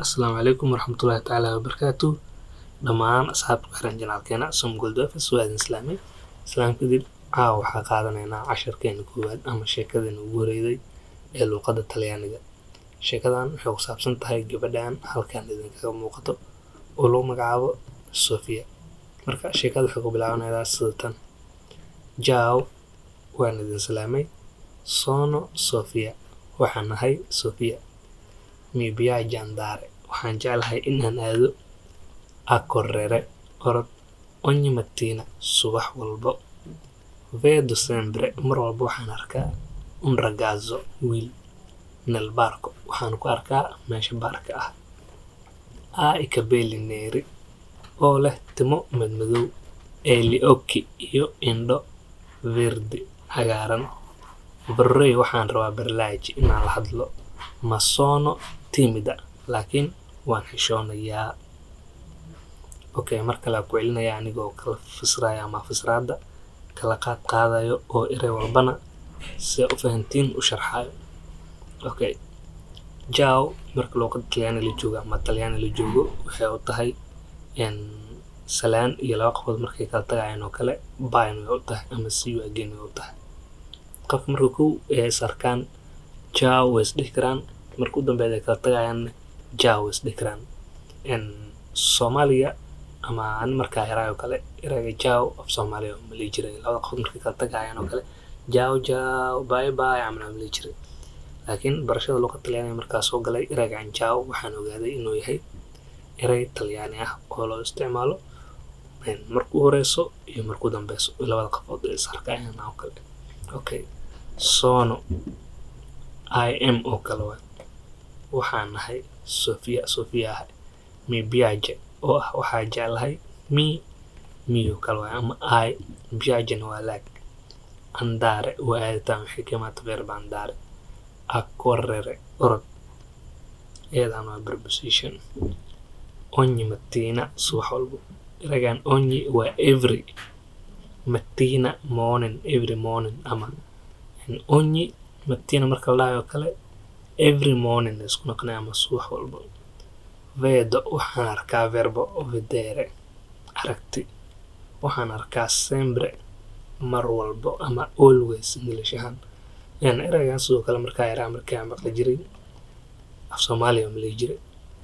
Asalaamu calaykum waraxmatullaahi tacaala wabarakaatu. Dhammaan asxaabta ku xiran channelkeena Somgold Office, waa idin islaamay. Islaam kadib, caawa waxaa qaadanaynaa casharkeena koowaad ama sheekadeena ugu horeyday ee luuqadda Talyaaniga. Sheekadan waxay ku saabsan tahay gabadhan halkan idinkaga muuqato oo lagu magacaabo Sofia. Marka sheekada waxay ku bilaabanaysaa sida tan: "Ciao, waan idin salaamay. Sono Sofia, waxaan ahay Sofia. Mi piace andare, waxaan jeclahay inaan aado, a correre, orod, ogni mattina, subax walbo. Vedo sempre, mar walba waxaan arkaa, un ragazzo, wiil, nel parco, waxaan ku arkaa meesha baarka ah. Ha i capelli neri, oo leh timo madmadow, e gli occhi, iyo indho, verdi, cagaaran. Vorrei, waxaan rabaa, parlargli, inaan la hadlo, ma sono timida, laakiin waan xishoonayaa." Okay, mar kale aan ku celinaya anigoo kala fasiraya ama fasiraada kala qaad qaadayo oo erey walbana si aad u fahantiin u sharxayo. Okay, ciao marka luuqadda Talyaani la joogo ama Talyaani la joogo, waxay u tahay salaan iyo laba qofood markay kala tagayaan oo kale. Bye way u tahay ama see you again way u tahay. Qofka marka kow ay is arkaan, ciao way is dhihi karaan. Marka u dambeeya ay kala tagayaan, ciao way is dhihi karaan. Soomaaliga ama ani markaa yaraa oo kale, ereyga ciao af Soomaaliga ma lihi jiray. Labada qofood markay kala tagayaan oo kale, ciao ciao, bye bye camal aan lihi jiray. Laakiin barashada luuqadda Talyaaniga markaa soo galay, ereygan ciao waxaan ogaaday inuu yahay erey Talyaani ah oo loo isticmaalo markuu horeyso iyo markuu dambeyso labada qofood ay is arkayaan oo kale. Okay, sono, I am oo kale waay. Waxaan ahay Sofia, Sofia ahay. Mi piace oo ah waxaa jeclahay. Mi, mi oo kale waay ama I. Piace-na waa like. Andare waa aaditaan, waxay ka imaata verb andare. A correre, orod, iyadana waa preposition. Ogni mattina, subax walbo. Eragan ogni waa every, mattina morning, every morning, ama ogni mattina marka la dhahayo kale, every morning isku noqonaya ama subax walbo. Vedo, waxaan arkaa, verbo vedere, aragti. Waxaan arkaa sempre, mar walbo ama always English ahaan. Ereygan sidoo kale markaa yaraa, markaa maqli jiray, af Soomaaliya ma lihi jiray.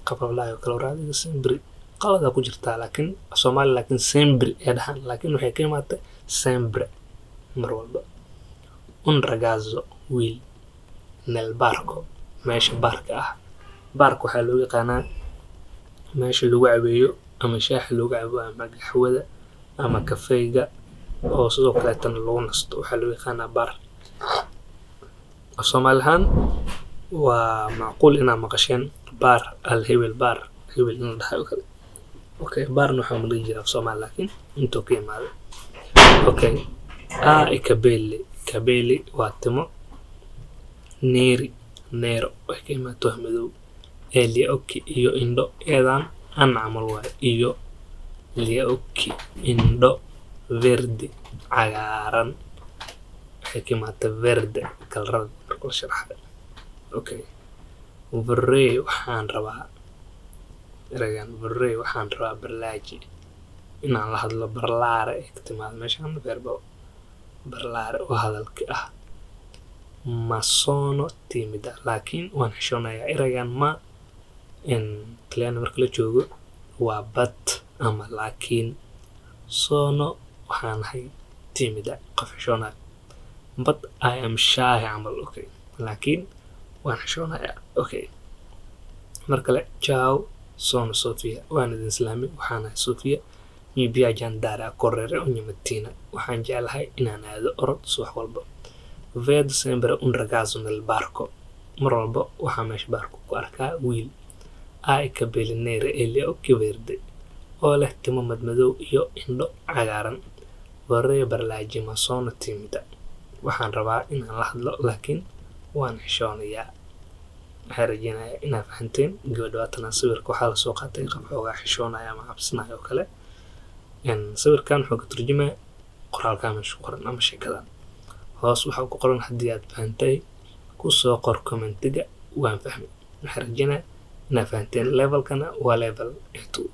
Qof la dhahayo kale, war adiga sempre qalad ku jirtaa, laakiin af Soomaali laakiin sempre ay dhahaan, laakiin waxay ka imaatay sempre, mar walba. Un ragazzo, wiil, nel parco, meesha baarka ah. Baarka waxaa loo yaqaanaa meesha lagu cabeeyo ama shaaxa lagu cabo ama qaxwada ama kafeyga, oo sidoo kaleetana lagu nasto, waxaa loo yaqaanaa baar. Af Soomaali ahaan waa macquul inaad maqasheen baar al hebel, baar hebel in la dhahayo oo kale. Okay, baarna waxaa ma dhihi jira af Soomaali, laakiin intuu ka imaaday. Okay, ha i capelli, capelli waa timo, neri, nero waxay ka imaato wax madow, e gli occhi, iyo indho, eedan an camal waaye, iyo gli occhi, indho, verdi, cagaaran, waxay ka imaatay verde, kalarada marka la sharaxayo. Okay, vorrei, waxaan rabaa, ereygan vorrei, waxaan rabaa, parlargli, inaan la hadlo. Parlare ay ka timaado meeshan, verbo parlare oo hadalka ah. Ma sono timida, laakiin waan xishoonayaa. Ereygan ma in Talyaani marka la joogo waa but ama laakiin. Sono, waxaan ahay, timida, qof xishoonayo, but I am shy camal. Okay, laakiin waan xishoonayaa. Okay, mar kale: "Ciao, sono Sofia, waan idin islaamay, waxaan ahay Sofia. Mi piace andare a correre ogni mattina, waxaan jeclahay inaan aado orod subax walba. Vedo sempre un ragazzo nel parco, mar walba waxaa meesha baarka ku arkaa wiil, ha i capelli neri e gli occhi verdi, oo leh timo madmadow iyo indho cagaaran. Vorrei parlargli, ma sono timida, waxaan rabaa inaan la hadlo, laakiin waan xishoonayaa." Waxaan rajeynayaa inaad fahanteen. Gabadha waatana, sawirka waxaa lasoo qaatay qof xoogaa xishoonaya ama cabsanaya oo kale. Sawirkan wuxuu ka turjumayaa qoraalka meesha ku qoran ama sheekadan hoos waxaa ku qoran. Haddii aad fahantay, ku soo qor commentiga "waan fahmay". Waxaan rajeynayaa inaad Inaa fahanteen. Levelkana waa level A2.